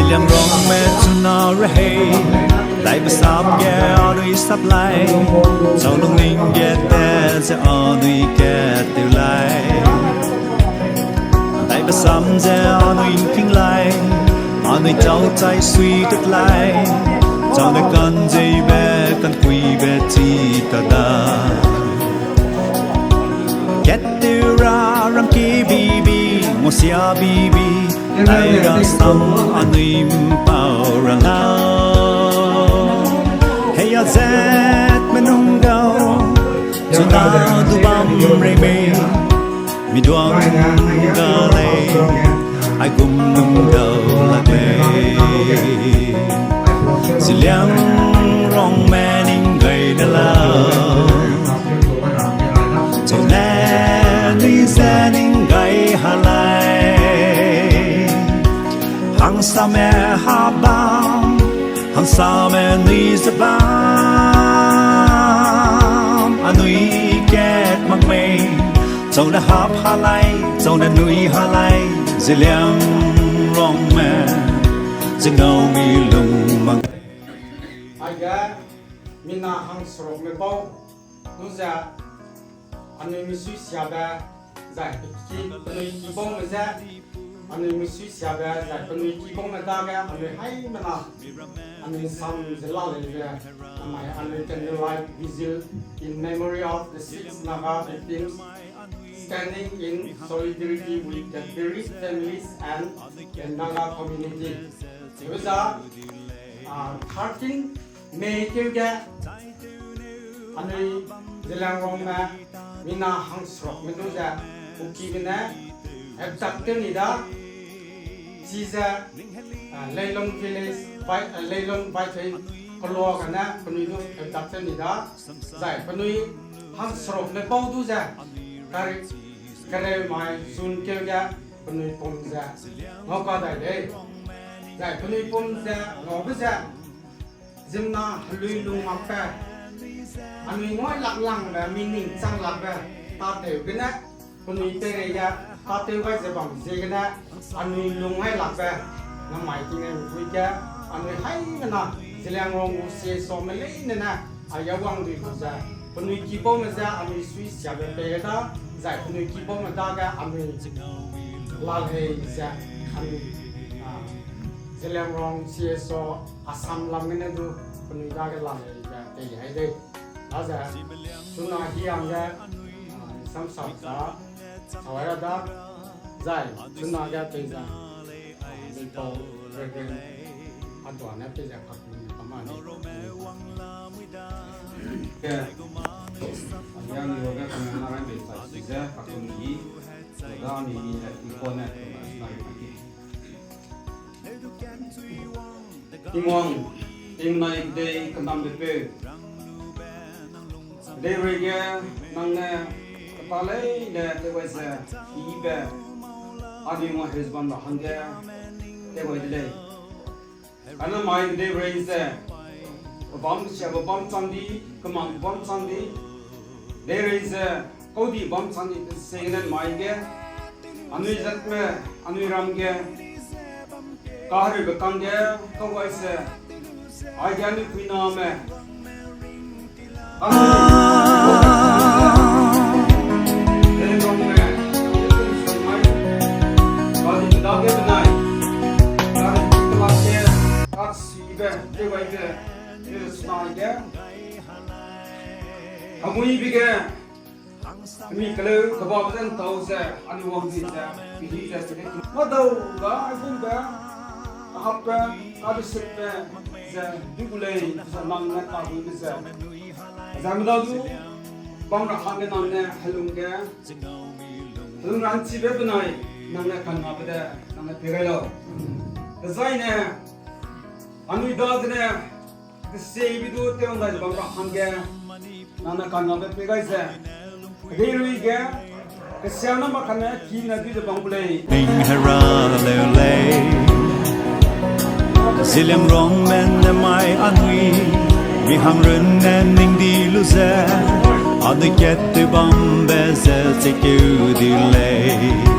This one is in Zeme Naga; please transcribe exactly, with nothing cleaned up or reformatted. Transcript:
Liangrongme chuna rehei, dai besap ge anui sap lai, chau lungning ge te ze anui kat tew lai. Dai besam ze anui ’ngking lai, anui chau chai sui tet lai, chau ne kanzeibe, kankuibe chi ta da. Kat tew ra rangki bibi, ngusia bibi, dai rasam anui ’mpau ra lau. Hei a zat menung gau, chuna du bam rei mei, mi duang ga lei, aigum nung dau lak lei. Zeliangrongme ning gai ne lau, chau ne nui ze ning gai ha lai. Hangsame hap bam, hangsame nui ze bam, anui kat mak mei, chau ne hap ha lai, chau ne nui ha lai, Zeliangrongme, ze ngau mi lung mak. Aige, mina hangserukme bau, du ze, anui misui siabe, zai ki, penui kibaume ze, anui misui siabe, zai penui kibaume dage, anui haimena, anui sam ze la lei ze, namai anui candlelight vigil in memory of the six Naga victims, standing in solidarity with the bereaved families and the Naga community. Hebe za, ah, thirteen May keu ge, anui Zeliangrongme, mina hangserukme du ze, Kukibe ne, heptak tew ni da, chize, ah, Leilong village, bai, ah, Leilong baitei, keloa gene, penui du heptak tew ni da, zai penui hangserukme bau du ze, kar-, kareu mai June keu ge, penui pum ze, ngau ka dai lei. Zai penui pum ze, ngaube ze, ziemmena helui lung makbe, anui nguai lak langbe, mi ning chang lakbe, tâtew gene, penui peirei ge, tâtew gai ze bam ziegene, anui lung ngai lakbe, namai tingnei mpui ge, anui haimena, Zeliangrong gu C S O me leine ne, aige wang dui lu ze, penui kibaume ze, anui sui siabe pei ge da, zai penui kibaume dage, anui lalhei ze, anui, ah, Zeliangrong C S O Assam lam gene du, penui dage lalhei ze, tei hai dei. Daze, chuna hiangge, ah, samsap za, sawai ra da, zai, chuna ge tei ze, ah, mipau, Reverend, Adua ne tei ze kakun ni kama ni. Ke, ah, ya ni roge kame na ran bei sa si ze kakun ni, da ni ni le ni ko ne kama na ran ki. Tingwang, tingnai dei kenambe peu. Deireige nang ne keta leine tewai ze, ibe, anui nguaheu ze bam ra hangge tewai de lei. Kane mai deirei ze, kebam kesiabe bam chang di, kemang bam chang di, deirei ze, kaudi bam chang di, ziegene mai ge, anui zatme, anui ram ge, kahereube kangge, kawai ze, aige anui puiname, Amuibe ge, mi keleu kebabe ze ntau ze, anui wang di ze, pidi ze, pidi ze. Madau ga aigumbe, ahapbe, kadesetbe, ze, di gu lei, ze nang ne kabuibe ze. Ze medau du, bam ra hangge nang ne helung ge, helung ranchibe benai, nang ne kangabe de, nang ne pei gai lau. Dezaine, anui dagene, keseibe du tew ndai ze bam ra hangge, nang ne kangabe pei gai ze. Deirei ge, kesiana makane kine dui ze bam gu lei. Ning hera leu lei. Zeliangrongme ne mai anui, mi hangrun ne ning di lu ze, anui kat tew bambe ze chekeu di lei.